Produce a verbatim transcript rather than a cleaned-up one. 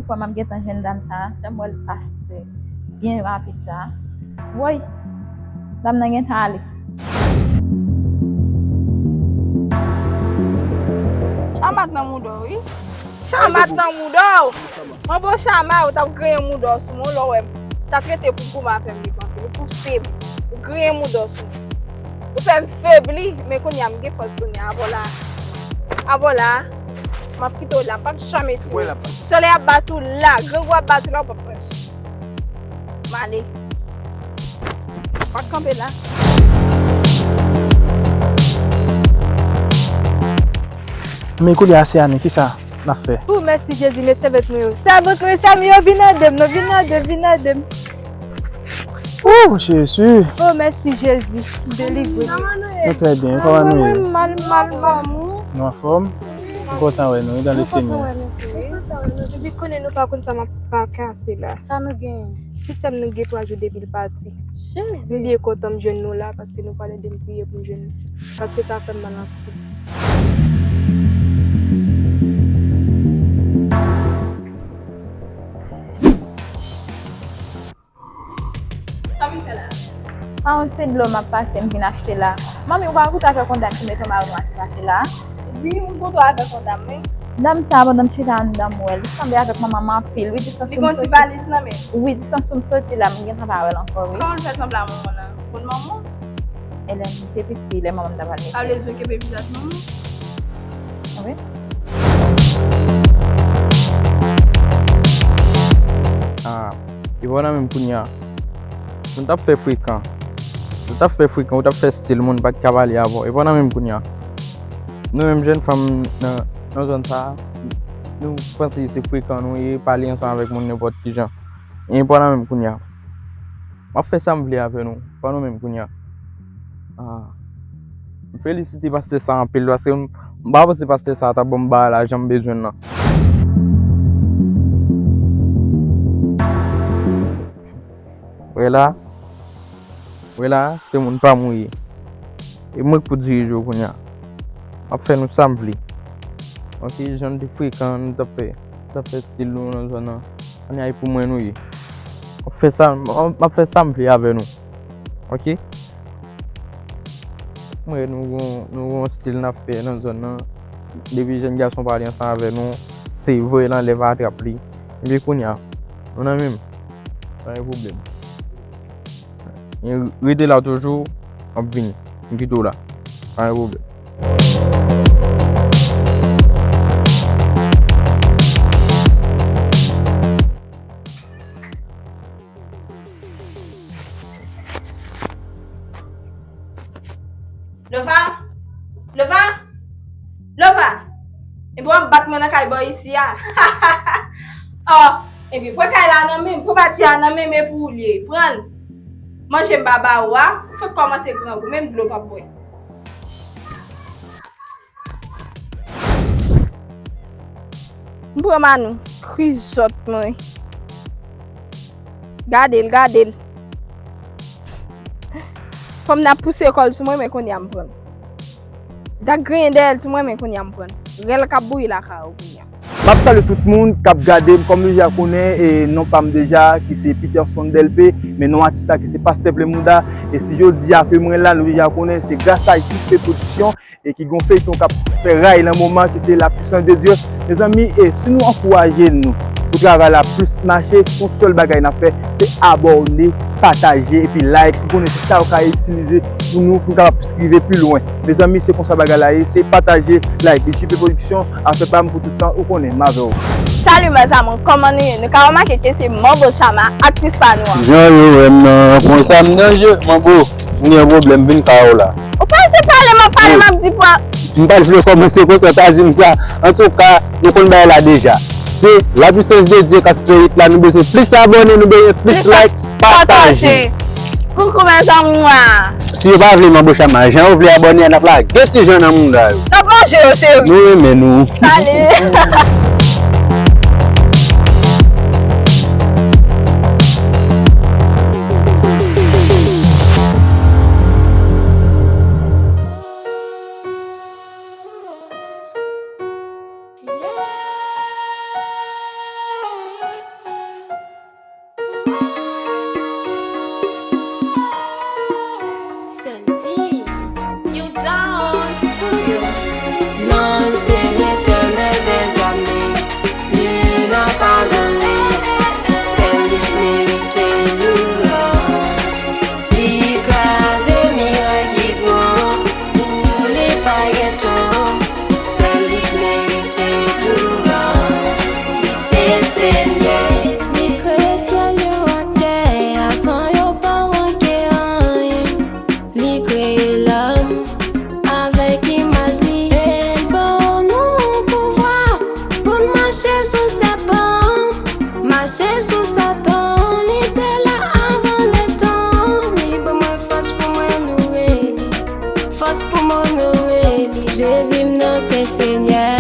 kwè m ap gentan jwenn dam sa a, jan m wè l pase byen rapid sa a. Woy! Dam nan gentan ale. Chama t nan mouda w, wi. Chama t nan mouda w. Manbo Chama, ou t ap griyen mouda w sou mwen, lè w wè m. Sa t rete pou goumen avè m li panke. Ou pouse m. Ou griyen mouda w sou mwen. Ou fè m febli, men kounye a m gen fòs kounye a. Avò la. Avò la. M ap kite w la, m p ap janm tire w. Solèy ap bat ou la, grangou ap bat ou la, ou p ap pran chans. M ale. M ap kanpe la. Men kounye a se ane, kisa n ap fè? O, mèsi Jezi, men sèvant mwen yo. Sèvant mwen yo, sèvant mwen yo, vin ede m, non, vin ede m, vin ede m. O, Jezi. O, mèsi Jezi, m delivre. Nou trè byen, kòman nou ye? Mwen mal, mal, mal. Nou anfòm? M kontan wè nou, wi, dans le Seigneur. Epi konnen nou pa konn sa m ap trakase la. Sa nou genyen? Ti sè m, nou gen twa jou depi l pati. Jezi! M byen kontan m jwenn nou la, paske nou pral ede m priye pou m jwenn nou. Paske sa fè m mal anpil. Sa w vin fè la? A, se dlo m ap pase, m vin achte la. Manmi, ou pa kontre avèk yon dam ki mete yon mayo nwa ki pase la? Wi, m kontre avèk yon dam, wi. Dam sa, pandan m chita anndan, m wè l. Li sanble avèk manman m anpil, wi, distans pou m soti. Li gen yon ti valiz nan men l. Wi, distans pou m soti la, m gentan pa wè l ankò, wi. Kòman l fè sanble a manman l? Konn manman w? Elèn, te piti, lè manman m ta pral mete. Sa vle di w kenbe vizaj manman w? Wi. Ah, e pa nan menm kounye a. Moun t ap fè frekan. Ou t ap fè frekan, ou t ap fè stil, moun pa t ka pale avè w. E pa nan menm kounye a. Nou menm jèn fanm nan, nan zòn sa a, nou panse se frekan nou ye, pale ansanm avèk moun nenpòt ki jan. E pa nan menm kounye a. M ap fè sa m vle avè nou. Pa nou menm kounye a. Ah. M felisite pastè sa anpil, paske m, m pa panse pastè sa t ap ban m bagay la jan m bezwen l lan. Wè la. Wè la, se moun pa m ou ye. E mwen k pou dirije w kounye a. M ap fè nou sa m vle. Ok, jan n te frekan, nou t ap fè, t ap fè stil nou nan zòn nan. Kounye a, e pou mwen nou ye. M ap fè sa, m, m ap fè sa m vle avè nou. Ok? Mwen, nou gon, nou gon stil n ap fè nan zòn nan. Depi jèn gason pale ansanm avè nou, se voye l anlè, pa trap li. Epi kounye a, nou nan menm. Pa gen pwoblèm. Men rete la toujou, m ap vini. M kite w la. Pa gen pwoblèm. Lova! Lova! Lova! Epi w ap bat mwen nan kay bò isi a. Oh, epi pran kay la nan men m, pran batri a nan men m, e pou ou l ye. Pran l. Manje m pa ba ou a, ou fèk kòmanse grangou, menm dlo w p ap bwè. M pran Manou, krizòt mwen. Gade l, gade l. Fanm nan ap pouse kò l sou mwen, men kounye a m pran l. T ap griyen dèyè l sou mwen, men kounye a m pran l. Rèl k ap bouyi lakay ou kounye a. M ap salye tout moun k ap gade m, kòm nou deja konnen, e non pa m deja, ki se Peterson Delpé, men non atis la ki se Pastè Plemouda, e si jodi a ke mwen la, nou deja konnen, se gras a J P Production, e ki gon feyton k ap fè ray nan moman ki se La Puissance de Dieu. Mezanmi, e si nou ankouraje nou pou travay la plis mache, yon sèl bagay n ap fè, se abòne, pataje, epi like. Ou konnen se sa yo ka itilize pou nou, pou nou kapab plis rive pi lwen. Mezanmi, se konsa bagay la ye, se pataje, like. J P Production, afè pa m pou tout tan, ou konnen, m avè w. Salut mes amours, kòman nou ye? Nou ka remake ke se Manbo Chama, aktris pa nou an. Jan yo wè m nan, konsa m nan je, Manbo. M gen yon pwoblèm, vin kay ou la. Ou pa se pale, m ap pale, m ap di pwa. M pa t vle kòmanse konsa, pa di m sa. Antouka, nou konn bagay la deja. Se La Puissance de Dieu k ap fè hit la, nou bezwen plis abòne, nou bezwen plis like, pataje. Koukou mes amours. Si yo pa vle Manbo Chama, jan yo vle abòne a, n ap lage ti jan nan mouda yo. N ap manje yo, cheri. Nou renmen nou. Salut. Kreye lòm avèk imaj li. E l ban nou pouvwa pou n mache sou sèpan, mache sou Satan. Li te la avan letan. Li ban mwen fòs pou mwen onore li, fòs pou m onore li. Jezi m nan se Senyè.